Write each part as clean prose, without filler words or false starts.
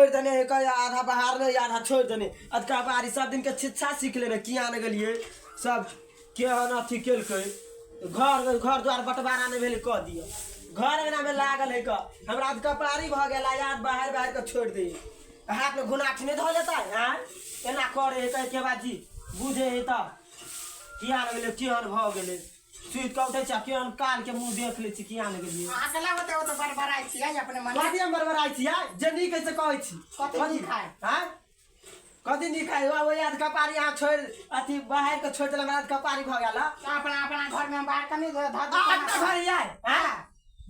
छोड़ि देने है कह आधा बाहर नहि आधा छोड़ि देने अधका बारी सब दिन के शिक्षा सीख लेने किया नहि गेलियै सब केहन अथी केलकै घर घर द्वार बँटवारा नहि भेलै कऽ दिअ घर अङ्गनामे लागल है कऽ हमरा तऽ कपारी भऽ गेल याद बाहर बाहर कऽ छोड़ि दै हाथमे घुनाठी नहि धऽ लेतै आँय एना करै है कहै के बाजी बुझै है तऽ किया नहि गेलै केहन भऽ गेलै सुति कऽ उठै छै आ केहन कालके मुँह देख लै छी किया नहि गेलियै अहाँ के लागत ओ तऽ बड़बड़ाइ छियै अपने मने कथी हम बड़बड़ाइ छियै जे नीक है से कहै छी कथी नीक है? आँय कथी नीक है ओ याद कपारी अहाँ छोड़ि अथी बाहर के छोड़ि देलहुँ हमरा कपारी भऽ गेल हँ। तऽ अपना अपना घर में हम बाहर कनी धऽ आ, अपना घर आय आँय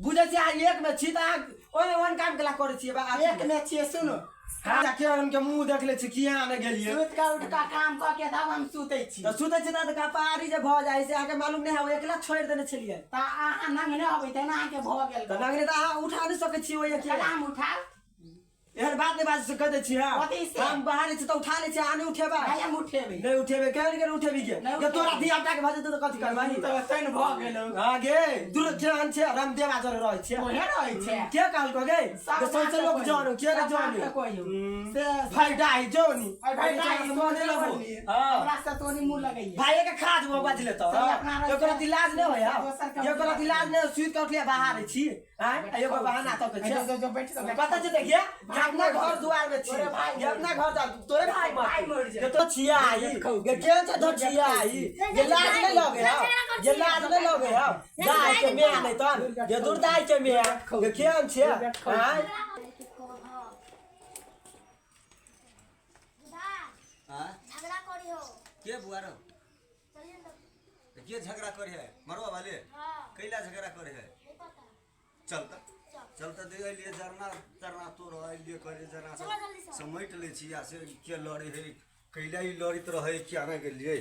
बुझै छियै अहाँ एक मे छी तऽ अहाँ ओहिमे ओहन काम केला करै छियै बा एक में छियै सुनू हाँ केहन के मुँह देख लै छी किया नहि गेलियै सुति कऽ उठि कऽ काम कऽ के तब हम सुतै छी तऽ सुतै छी तऽ कपारी जे भऽ जाइ से अहाँके मालूम नहि है ओ एकला छोड़ि देने छलियै तऽ अहाँ नंगने अबै तेना अहाँके भऽ गेल तऽ नगरे तऽ अहाँ उठा नहि सकै छियै ओहि केना हम उठाउ एहन बात नहि बाजि से कहि दै छी हम कथी से? हम बाहर छी तऽ उठा लै छी अहाँ नहि उठेबै नहि हम उठेबै नहि उठेबै केहन केहन उठेबी गे नहि गे तोरा उठेबै। धिया पुता के भऽ जेतौ तऽ कथी करबही तऽ तैन भऽ गेलौ हाँ गे दूर केहन छै रामदेवा जरे रहै छै ओहे रहै छै के कहलको गे सब जे सौंसे लोक बात जानो के ने सब जानो बात कहियौ। से भाई डाई जोनी अरे भाई डाई मोने सोने लगो लगली। हाँ हमरा से तोनी मुंह लगैया भाई के खा जबो बजले तो सही अपना रस्ता- एको रति लाज नहि होय दोसर के एको रति लाज नहि सुति के उठलिए बाहर छी आँय एगो बहाना तो के जो जो जो बैठ जो कतऽ छै देखिए जे अपना घर दुआर में छी तोरे भाई जे अपना घर दुआर तोरे भाई मर भाई मर जे तो छिया आई जे केहन छै धो छिया आई जे लाज नहि लगे हौ जे लाज नहि लगे हौ दाइ के मेया नहि तन जे दूर दाइ के मेया जे केहन छै आँय हाँ? झगड़ा करी हो के बुआ रो चलिए ना के झगड़ा करे है मरवा वाले हाँ कैला झगड़ा करे है नहीं पता चल त चल त दे लिए जरना तरना तोड़ लिए करे जरना चलो जल्दी से। समेट ले छी आ से के लड़े है कैला ही लड़ित रहे क्या ना गेलिए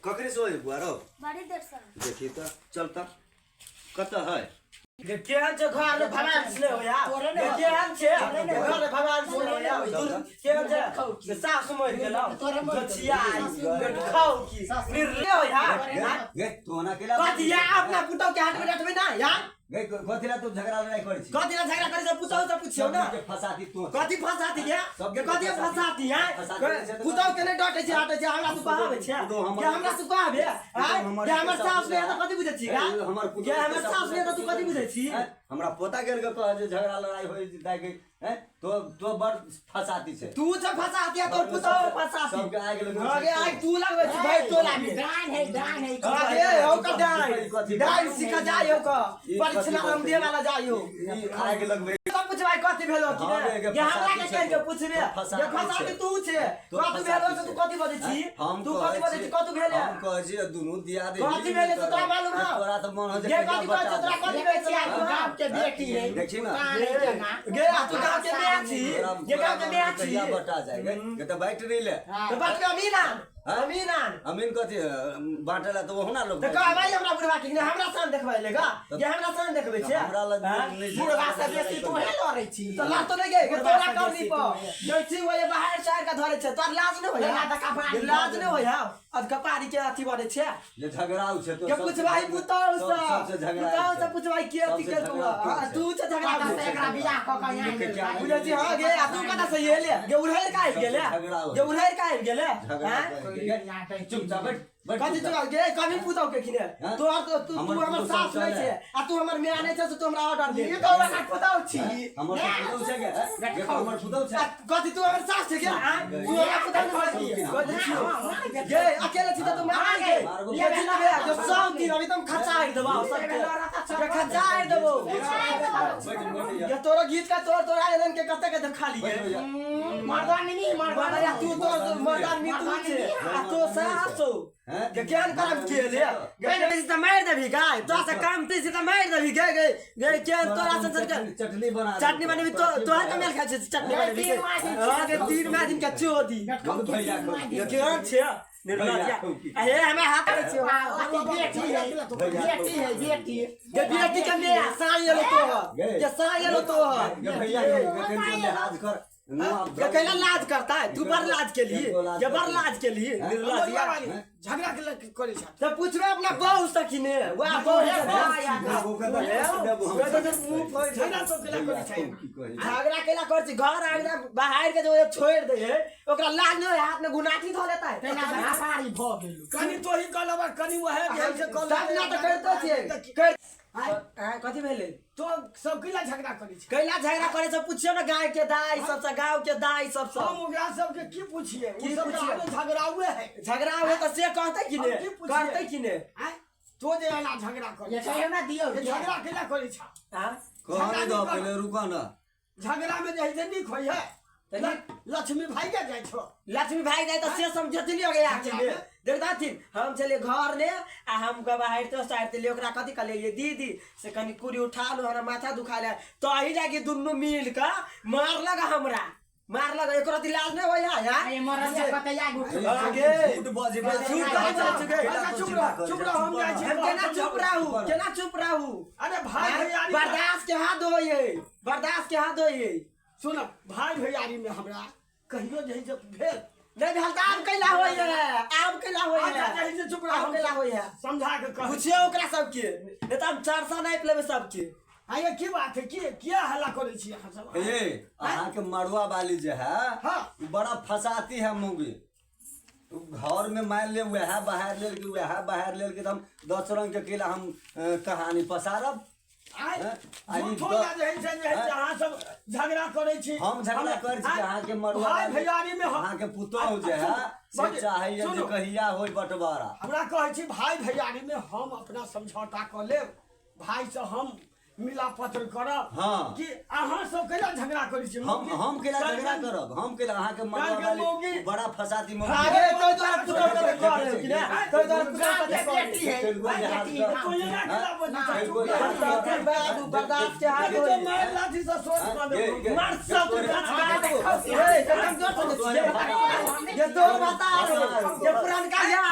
ककरे से होय बुआ रो बड़ी देर से देखी त चल त कत है जे केहन छै घर में भगवान से हो यार तोरे ने जे होतौ। केहन छै तोरे ने घर में भगवान से हो यार तोरे ने केहन छै जे सासु मरि गेलौ तोरे मरि गेलौ। गछिया आई खाओ की निर्णय हो यार तोरे ने गे तू ओना कैला कथी या अपना पुतौ के हाथ में रखबै ना यार गे कथी ला तू झगड़ा लड़ाई करै छी कथी ला झगड़ा करै छै पुतौ से पुछियौ ना सबके फसाती तू कथी फसाती है सबके के कथी फसाती है फसाती छै तऽ पुतौ के नहि डटै छै हटै छै हमरा तू कहबै छै पुतौ हमर- के हमरा तू कहबे आय हमर के हमर सास नहि है तऽ कथी बुझै छी ए, हमर पुतौ के हमर सास नहि है तऽ तू कथी बुझै छी हैं? हमरा पोता गेल के कह जे झगड़ा लड़ाई होय दाइ के हैं तो तो बड़ फसाती छै तू जे फसाती है तोर पुतौ फसाती सबके आगि लगबै आगे आगि तू लगबै छी भाई तो लागे डान है डान है आगे हो का डाइन कथी- डाइन सिखा जाय हो का ई परीक्षा कथी हम दे वाला जाय हो ई आगि लगबै सब पुछबै कथी भेलो कि हाँ, ने गे, ये हमरा फसाती के छै कहि के तू। पुछबे फसाती ये फसाती छै। तू छै तू कथी भेलो से फसाती तू छै। कथी बजै छी हम तू कथी कहै बजै छी छी- कथी भेले हम कहै छी दुनू दिया दे कथी भेलै से तोरा मालूम हौ? तोरा तऽ मन हो जे ये कहिया कथी कहै छै बचा तोरा दे। कथी कहै छै मालूम हौ? गाँव के बेटी है देखी ना। कान है केना गे आ तू गाँव के बियाह छी तोरा- ये गाँव के बियाह छी कहिया बटा जाए गे गे तऽ बाँटि नहि ले हाँ। तऽ बात अमीन आन हाँ? अमीन आन अमीन कथी बाँटे ला तऽ ओहुना लोग तऽ कहबै हमरा बुढ़वा के कि नहि हमरा सान देखबै ले गा ये हमरा सान देखबै छै हमरा लग हाँ? नहि छै। बुढ़वा से बेसी तू हे लड़ै छी तऽ लाज तो नहि गे बुढ़वा तोरा से करनी बेसी पर तू हे। जाइ छी ओए बाहर शहर के धरे छै तोर लाज नहि होय ना तऽ कपारी लाज नहि होय हौ अध कपारी के अथी बनै छै जे झगड़ाउ छै तो के पुछबाई पुतौ से सबसे झगड़ा पुतौ से पुछबाई के अथी सबसे के तू झगड़ा तू हाँ, छै। तू छै झगड़ा कतऽ से एकरा बियाह कऽ कऽ यहाँ देखे क्या बुझै छी हाँ गे आ तू कतऽ से एले गे उड़ैर का आबि गेले झगड़ा होइ। गे उड़ैर का आबि गेले झगड़ा हाँ? करै। चुपचाप बैठ बैठ कथी चुपचाप। चुका गे कभी पुतौ के खिने हाँ? तोहर तो तू हमर तू हमर पुतौ सास सब नहि चले। छै आ तू हमर माय नहि छै से तू हमरा ऑर्डर दे ई तो ओकरा पुतौ छी हमर तऽ पुतौ छै गे हैं? गे हमर पुतौ छै आ, कथी तू हमर सास छै गे हाँ? तू हमरा पुतौ नहि छै कथी छियौ? गे अकेले छी तऽ तू मार गे मारबो। ये जितबे जो सब दिन अभी तुम खचाइ देबो सबके के खचाइ देबो बैठ बैठ ये तोरा गीत का तोर तोरा एलन के कते के देखा लिए बैठ भैया। मर्दानी मर्दानी तू तो मर्दानी तू छे आ तो सासो हैं? के ज्ञान करम के ले गे से मार देबी गाय तो से काम ते से मार देबी गे गे गे के तोरा से के चटनी बना दे। चटनी बनेबी तो तोहर कमेल खाइ छै चटनी बनेबी तीन मास हां के तीन मास दिन के चोदी भैया खौ। ये केहन छै निर्लज्ज आ हे हमे हाथ करै छियौ बेटी है बेटी है बेटी गे बेटी के मेया साई एलो तो गे। गे साई एलो तो गे भैया गे, गे, लिहाज कर। ये कैला लाज करता है तू बड़ लाज के लिए, ये बड़ लाज के लिए निर्लज वाली झगड़ा के लग करे छ। तो पूछबे अपना बहू सखी ने, वाह बहू झगड़ा सब केला करे छै। झगड़ा केला कर छी, घर आंगना बाहर के जो छोड़ दे है ओकरा लाज नहीं, हाथ में गुनाठी धो लेता है। तेना भापारी भ गेल। कनी तोही कहलबा कनी वहे भेल से कहल। सब ना तो करतो छियै कर। कथी भेलै? तो सब कैला झगड़ा करै छै? कैला झगड़ा करे छै पूछियो ना गाय के दाई सबसे, गाँव के दाई सबसे। हम ओकरा सबके की पूछिए? की सब पूछिए? झगड़ा हुए है, झगड़ा हुए तो से कहते कि ने, कहते कि ने तो जे एना झगड़ा करे ये कहियो ना दियो झगड़ा कैला करे छै? हां कहने दो पहले, रुको ना। झगड़ा में जे है नीक होय है लक्ष्मी भाई के जाय छो, लक्ष्मी भाई जाय तो से समझत नहीं हो गया के देखताथिन। हम चले घर ने आ हम बाहर तो साइड ले ओकरा कथी कहलिए दीदी से कनी कुरी उठा लो हमरा माथा दुखा ले, तो अही जाके दुनू मिल के मार लगा, हमरा मार लगा। एकरो लाज नहीं होय है यार। ये मरल कतया गुट आगे झूठ बजे झूठ बजे। चुप रह, चुप रह, हम जाय छी। हम केना चुप रहू, केना चुप रहू? अरे भाई भैयारी बर्दाश्त के हाथ होय, बर्दाश्त के हाथ होय। सुन भाई भैयारी में हमरा कहियो जे जे भेल नहीं भेल त आब कैला होय है, आब कैला होय है? चुप रह, आब कैला होय है? समझा के कह पूछियो ओकरा सबके, नहीं त हम 400 नापि लेबै सबके। हाँ ये की बात है, की किया हल्ला करै छी अहाँ सब? ए अहाँ के मड़ुआ वाली जे है हां बड़ा फसाती है मुगी। घर में मान ले वह बाहर ले के वह बाहर ले के हम 10 रंग के केला हम कहानी पसारब। सब झगड़ा करे छी, हम झगड़ा करे छी अहाँ के मड़ुआ भाई भैयारी में। अहाँ के पुतोह जे है से चाहैया जे कहिया होय बंटवारा। हमरा कहै छी भाई भैयारी में हम अपना समझौता क लेब, भाई से हम मिला पत्र करब। हाँ। कि अहाँ सब केला झगड़ा करै छी? हम केला झगड़ा करब, हम केला अहाँ के मड़ुआ वाली बड़ा फसाती मौगी। अरे तो तोरा पुतोह के कर कि ना, तो तोरा पुतोह के बेटी है, बाबू बर्दाश्त के हाथ होय। मार लाठी से सोच कर दे, मार सब के गाछ काट दो। ए कमजोर समझ छियै ये तोर बता ये पुरनका या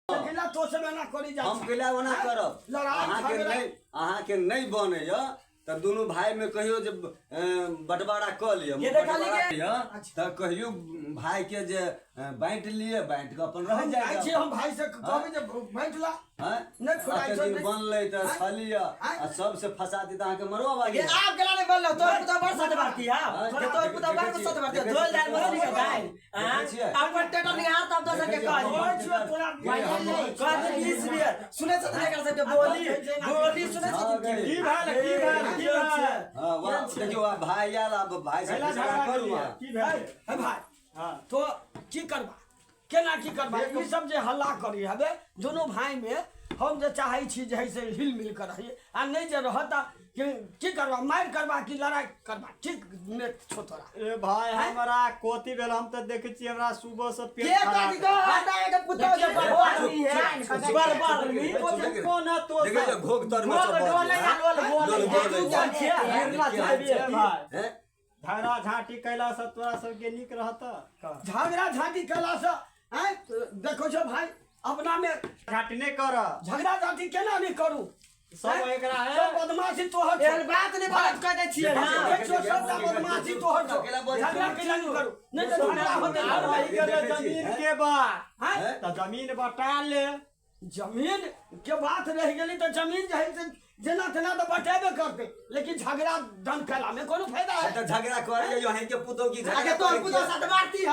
केला तो से ना करी जा। हम केला ओना करब। अहाँ के नहीं बनैया त दुनू भाई में कहियो जे बंटवारा क लिअ, त कहियो भाई के जे बांटि लिअ, बांटि के अपन रह जाय छी। हम भाई से कहबै जे बांटि ला, नहीं छोड़ाई छो दिन बनलै त छलिय आ सबसे फसा दी त अहाँ के मरवा वाली। आब केला नहीं बनलो तोर पुतोह बड़ सत बाती है, तोर पुतोह बड़ सत बाती धोल दाल मछली के दाल अपन टेटर निहार तब दोसर के कह कह 20 बियर सुनै छ त एकर सबके बोली बोली सुनै छ की भेल, की भेल, की भेल? हां वाह देखियो आ भाई आयल, अब भाई से झगड़ा करू। की भेल हे भाई? हां तो की करबा, केना की करबा? ई सब जे हल्ला करी हबे दोनों भाई में, हम जे चाहै छी जे से हिल मिल कर रही आ नहीं जे रहता कि करबा, मार करबा कि लड़ाई करबा? ठीक ने छो तोरा। ए भाई हमरा कोती भेल, हम त देखै छी हमरा सुबह से पेट के कथी कह हटा के पुतोह जे बरबादी है, बरबादी कोन है तो देखै छ घोग तर में सब बोले बोले बोले भाई। झगड़ा झांटी कैला से तोरा सबके नीक रहता? झगड़ा झांटी कैला से हैं देखो छो भाई अपना में झांटी नहीं कर, झगड़ा झांटी केना नहीं करू? सब एकरा है सब बदमाशी तोहर छौ। एहन बात नहीं बात कह दै छियै। हां सब बदमाशी तोहर छौ, झगड़ा केना नहीं करू? नहीं त झगड़ा होतै घर में के जमीन के बा हैं त जमीन बटा ले। जमीन के बात रह गेली त जमीन जे है से जेना तेना त बटेबे करते, लेकिन झगड़ा दन कैला में कोनो फायदा है? त झगड़ा करे यो है के पुतोह की झगड़ा आगे तोर पुतोह साथ मारती है।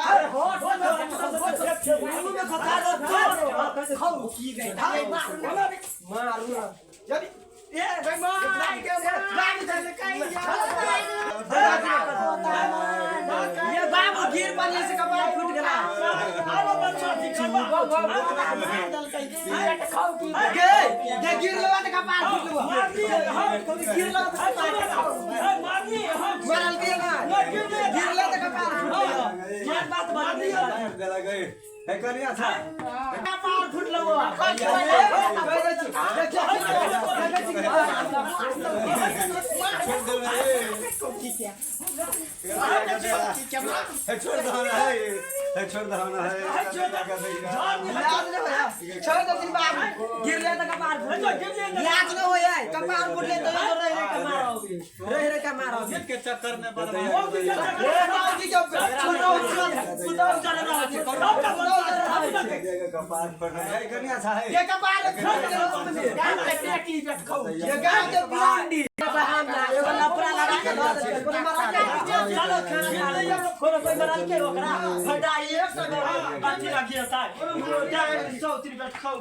मुंह में खसा दो तोर खाऊ की गई मारू यदि ए भाई मार के बाबू चले कहीं ये बाबू गिर पड़ले से कपार फूट गेला। आरो बच्चा छी करबा गे जे गिर लेवा त कपार फूट लेवा, गिर लेवा त कपार मारनी मारल के ना गिर ले त कपार फूट लेवा। ये बात मारनी देला गए हे कनिया था कपार फूट लेवा। छोड़ दे रे, छोड़ दो ना है, छोड़ दो ना है, लाज नहीं होया, छोड़ दो दिन बाबू गिर ले त कपार फूट लाज नहीं होया, कपार फूट ले तो रह रह के मारो, रह रह के मारो के चक्कर में बर्बाद। ए बाबू कपार पर है कनिया अच्छा है। के कपार फोड़ देलौ। गाम के बेटी बेटखौ। ये गांव के बिरांडी बहाना एगो लफड़ा लगा के धऽ देलकै। कोनो मरल के चलो खाना खा ले, कोनो कोई मरल के ओकरा भंडाई एक सौ अथी लगिए ताई 100 रुपया खाऊ।